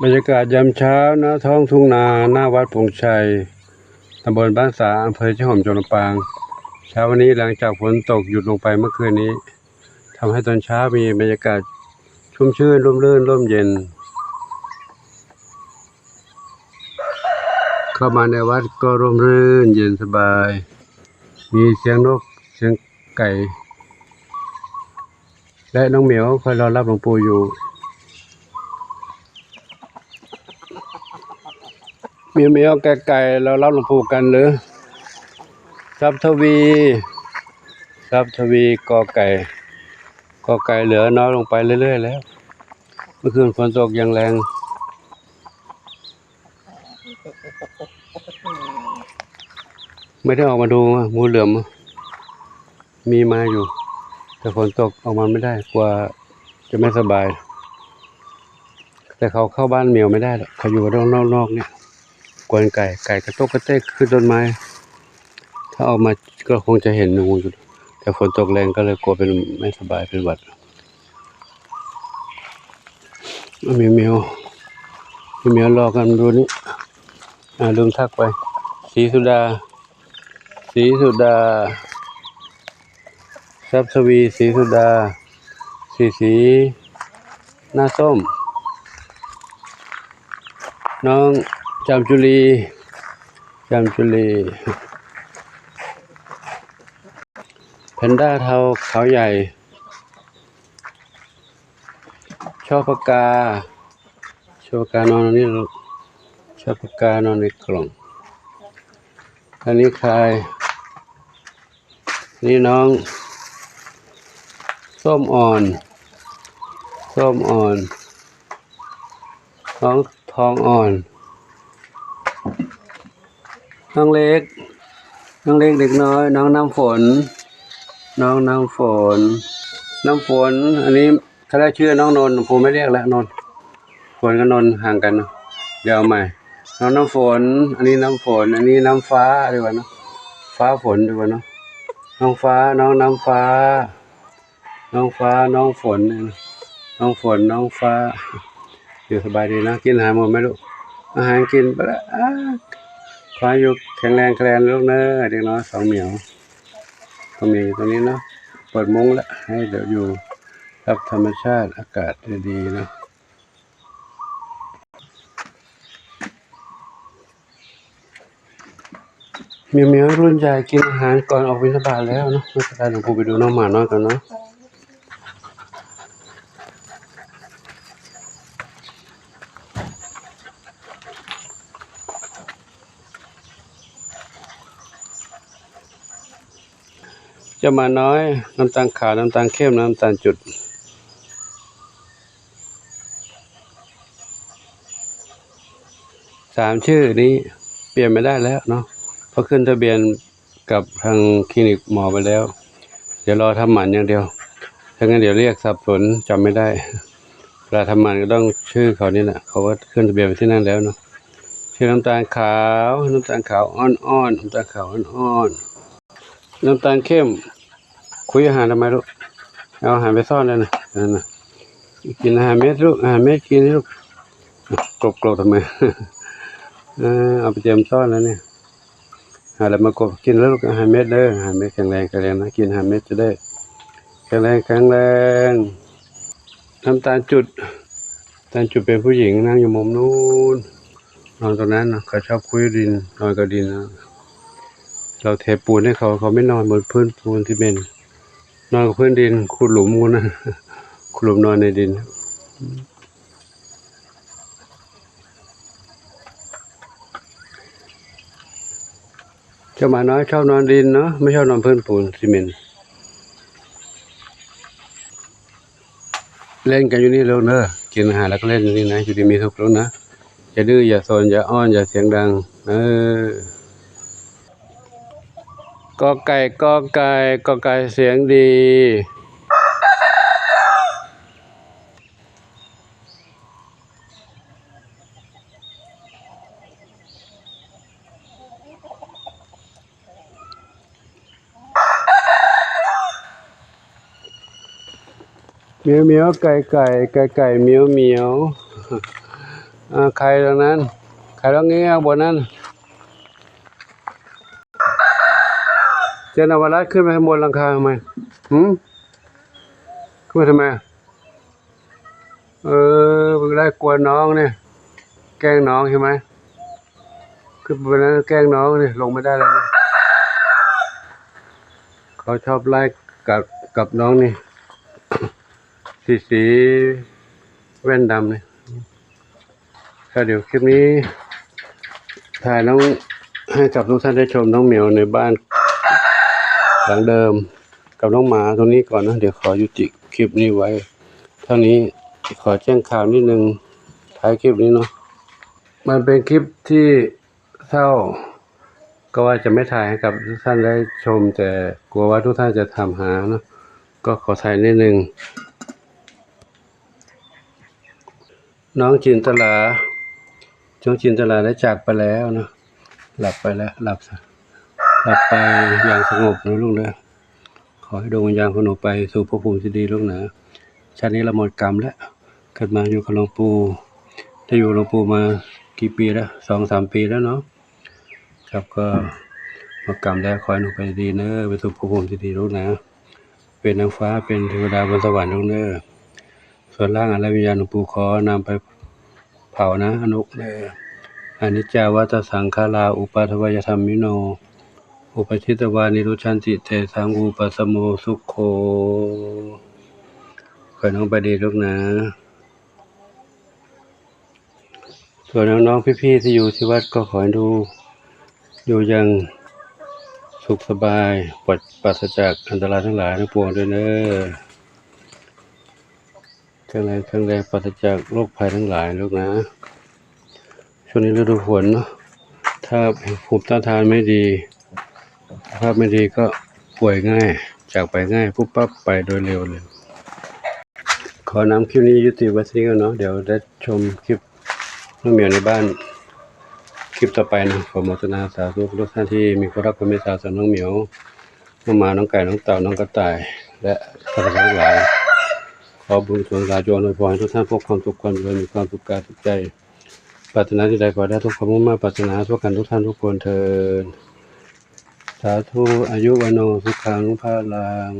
ບັນຍາກາດຍາມເຊົ້າ ນະທ້ອງທົ່ງນາ ໜ້າວັດປົງໄຊ ຕຳບົນບ້ານສາ ອຳເພີຊຽງໂຮມ ຈັງຫວັດລຳປາງ. ເຊົ້າວັນນີ້ ຫຼັງຈາກຝົນຕົກຢຸດລົງໄປເມື່ອຄືນນີ້ ທຳໃຫ້ຕອນເຊົ້າມີບັນຍາກາດຊຸ່ມຊື່ນ ຮົ່ມລື່ນ ຮົ່ມເຢັນ. ເຂົ້າມາໃນວັດກໍຮົ່ມລື່ນເຢັນສະບາຍ, ມີສຽງນົກ ສຽງໄກ່ ແລະ ນ້ອງໝຽວຄອຍລໍຮັບຫຼວງປູ່ຢູ່. ໝຽວໆ ໄກ່ໆ ລໍຮັບຫຼວງປູ່ກັນເດີ. ຊັບທະວີ ຊັບທະວີ ກໍໄກ່ ກໍໄກ່ເຫຼືອນ້ອຍລົງໄປເລື້ອຍໆແລ້ວ. ເມື່ອຄືນຝົນຕົກຢ່າງແຮງ. ໄມ່ໄດ້ອອກມາດູ ງູເຫຼືອມມີມາຢູ່ ແຕ່ຝົນຕົກອອກມາໄມ່ໄດ້ ກົວຈະໄມ່ສະບາຍ. ແຕ່ເຂົາເຂົ້າບ້ານໝຽວໄມ່ໄດ້ດອກ ເຂົາຢູ່ນອກໆນີ້ ກວນໄກ່ ໄກ່ກະຕົກກະເຕກຂຶ້ນຕົ້ນໄມ້. ຖ້າອອກມາກໍຄົງຈະເຫັນງູຢູ່ ແຕ່ຝົນຕົກແຮງກໍເລີຍກົວເປັນໄມ່ສະບາຍ ເປັນຫວັດ. ໝຽວໆ ໝຽວໆ ລໍກັນດູນີ້ ອ່າ ລືມທັກໄປ ສີສຸດາ ສີສຸດາ ຊັບທະວີ ສີສຸດາ ສີສີ ໜ້າສົ້ມ ນ້ອງຈາມຈຸລີ ຈາມຈຸລີ ແພນດ້າເທົາຂາວໃຫຍ່ ຊອກປາກາ ຊອກປາການອນນີ້ລູກ ຊອກປາການອນໃນກ່ອງ. ອັນນີ້ຄາຍ ນີ້ນ້ອງ ສົ້ມອ່ອນ ສົ້ມອ່ອນ ນ້ອງທອງອ່ອນ ນ້ອງເລັກ ນ້ອງເລັກເດັກນ້ອຍ ນ້ອງນ້ຳຝົນ ນ້ອງນ້ຳຝົນ ນ້ຳຝົນ. ອັນນີ້ ຖ້າໄດ້ຊື່ນ້ອງນົນ ຜູ້ແມ່ນລຽກແລ້ວ ນົນ ຝົນກັບນົນຫ່າງກັນເນາະ. ດຽວເອົາໃໝ່ ນ້ອງນ້ຳຝົນ ອັນນີ້ນ້ຳຝົນ ອັນນີ້ນ້ຳຟ້າ ດີກວ່າເນາະ ຟ້າຝົນ ດີກວ່າເນາະ. ນ້ອງຟ້າ ນ້ອງນ້ຳຟ້າ ນ້ອງຟ້າ ນ້ອງຝົນ ນ້ອງຝົນ ນ້ອງຟ້າ ຢູ່ສະບາຍດີນະ. ກິນອາຫານໝົດໄໝລູກ? ອາຫານກິນໄປລະ. ຂໍໃຫ້ຢູ່ແຂງແຮງແຂງແຮງລູກເນີ ເດັກນ້ອຍສອງໝຽວ ກໍມີຕົງນີ້ເນາະ. ເປີດມຸ້ງລະ ໃຫ້ດຽວຢູ່ກັບທຳມະຊາດ ອາກາດດີໆເນາະ. ໝຽວໆ ລຸ້ນໃຫຍ່ກິນອາຫານກ່ອນອອກບິນທະບາດແລ້ວເນາະ. ໄປ ຫຼວງປູ່ໄປດູນ້ອງໝານ້ອຍກ່ອນເນາະ. ເຈົ້າໝານ້ອຍ ນ້ຳຕານຂາວ ນ້ຳຕານເຂັ້ມ ນ້ຳຕານຈຸດ ສາມຊື່ນີ້ປ່ຽນໄມ່ໄດ້ແລ້ວເນາະ ເພາະຂຶ້ນທະບຽນກັບທາງຄລີນິກໝໍໄວ້ແລ້ວ. ດຽວລໍທຳໝັນຢ່າງດຽວ ຖ້າຊັ້ນດຽວລຽກສັບສົນ ຈຳໄມ່ໄດ້. ເວລາທຳໝັນກໍຕ້ອງຊື່ເຂົານີ້ແຫຼະ ເຂົາກໍຂຶ້ນທະບຽນໄວ້ທີ່ນັ້ນແລ້ວເນາະ. ຊື່ນ້ຳຕານຂາວ ນ້ຳຕານຂາວອ່ອນໆ ນ້ຳຕານຂາວອ່ອນໆ. ນ້ຳຕານເຂັ້ມ ຄຸຍອາຫານທຳໄມລູກ? ເອົາອາຫານໄປຊ້ອນແລ້ວນະ ນັ້ນນະ. ກິນອາຫານເມັດລູກ ອາຫານເມັດກິນລູກ. ກົບໆ ທຳໄມ? ເອີ ເອົາໄປຕຽມຊ້ອນແລ້ວນີ້. ຫາແລ້ວມາກົບກິນແລ້ວລູກ ອາຫານເມັດເດີ ອາຫານເມັດແຂງແຮງ ແຂງແຮງນະ ກິນອາຫານເມັດຈະໄດ້ແຂງແຮງ ແຂງແຮງ. ນ້ຳຕານຈຸດ ຕານຈຸດເປັນຜູ້ຍິງ ນັ່ງຢູ່ມຸມນູ້ນ ນອນຕົງນັ້ນນະ. ເຂົາຊອບຄຸຍດິນ ນອນກັບດິນນະ. ເຮົາເທປູນໃຫ້ເຂົາ ເຂົາໄມ່ນອນບົນພື້ນປູນຊີເມັນ ນອນກັບພື້ນດິນ ຂຸດຫຼຸມພຸ້ນນະ ຂຸດຫຼຸມນອນໃນດິນ. ເຈົ້າໝານ້ອຍຊອບນອນດິນເນາະ ໄມ່ຊອບນອນພື້ນປູນຊີເມັນ. ເລ່ນກັນຢູ່ນີ້ລູກເດີ ກິນອາຫານແລ້ວກໍເລ່ນຢູ່ນີ້ນະ. ຢູ່ດີມີສຸກລູກນະ ຢ່າດື້ ຢ່າສົນ ຢ່າອ້ອນ ຢ່າສຽງດັງ. ເອີ ກອໄກ່ ກອໄກ່ ກອໄກ່ສຽງດີ. ໝຽວໆ ໄກ່ໆ ໄກ່ໆ ໝຽວໆ. ອ່า ไข่ตรงนั้น ไข่ตรงนี้ข้างบนนั้น เจ๊นวรัตน์ขึ้นไปข้างบนหลังคาทำไม หืม ขึ้นไปทำไม เออ มันได้กลัวน้องเนี่ย แกล้งน้องใช่ไหม ขึ้นไปบนนั้นแกล้งน้องเนี่ย ลงไม่ได้แล้วเนี่ย เขาชอบไล่กัดกับน้องนี่ สี สีแว่นดำนี่ ก็เดี๋ยวคลิปนี้ถ่ายน้อง ให้กับทุกท่านได้ชมน้องเหมียวในบ้านหลังเดิม กับน้องหมาตรงนี้ก่อนนะ เดี๋ยวขอยุติคลิปนี้ไว้เท่านี้ ขอแจ้งข่าวนิดนึง ท้ายคลิปนี้เนาะ มันเป็นคลิปที่เศร้า ก็ว่าจะไม่ถ่ายให้กับทุกท่านได้ชม แต่กลัวว่าทุกท่านจะถามหาเนาะ ก็ขอถ่ายนิดนึง น้องจินตลา น้องจินตลาได้จากไปแล้วเนาะ หลับไปแล้ว หลับซะ หลับไปอย่างสงบนะลูกเด้อ ขอให้ดวงวิญญาณของหนูไปสู่ภพภูมิที่ดีลูกนะ ชาตินี้เราหมดกรรมแล้ว เกิดมาอยู่กับหลวงปู่ ได้อยู่หลวงปู่มากี่ปีแล้ว สองสามปีแล้วเนาะ ครับ ก็หมดกรรมแล้ว ขอให้หนูไปดีเด้อ ไปสู่ภพภูมิที่ดีลูกนะ เป็นนางฟ้า เป็นเทวดาบนสวรรค์ลูกเด้อ ส่วนร่างอันไร้วิญญาณหลวงปู่ขอนำไปเผานะอนุเด้อ อนิจจาวัฏฏะสังขารา อุปปาทวยธัมมิโน อุปปาทิตวานิรุจฉันติ เตสังอุปัสสโมสุขโข ขอให้น้องไปดีลูกนะ ส่วนน้องๆ พี่ๆ ที่อยู่ที่วัดก็ขอให้ดู อยู่อย่างสุขสบาย ปลอด ปราศจากอันตรายทั้งหลายทั้งปวงด้วยเด้อ แข็งแรง แข็งแรง ปราศจากโรคภัยทั้งหลายลูกนะ ช่วงนี้ฤดูฝนเนาะ ถ้าภูมิต้านทานไม่ดี สุขภาพไม่ดีก็ป่วยง่าย จากไปง่าย ปุ๊บปั๊บ ไปโดยเร็วเลย ขอนำคลิปนี้ยุติไว้เท่านี้ก่อนเนาะ เดี๋ยวได้ชมคลิปน้องเหมียวในบ้าน คลิปต่อไปนะ ขออนุโมทนาสาธุทุกท่านที่มีความรักความเมตตาต่อน้องเหมียว น้องหมา น้องไก่ น้องเต่า น้องกระต่าย และสัตว์ทั้งหลาย ขอบุญกุศลสาธุอำนวยพรให้ทุกท่านพบความสุขความเจริญ มีความสุขกายสุขใจ ปรารถนาสิ่งใดขอให้ได้ทุกความมุ่งมา่ปรารถนาทั่วกันทุกท่านทุกคนเทอญ สาธุ อายุ วัณโณ สุขัง พลัง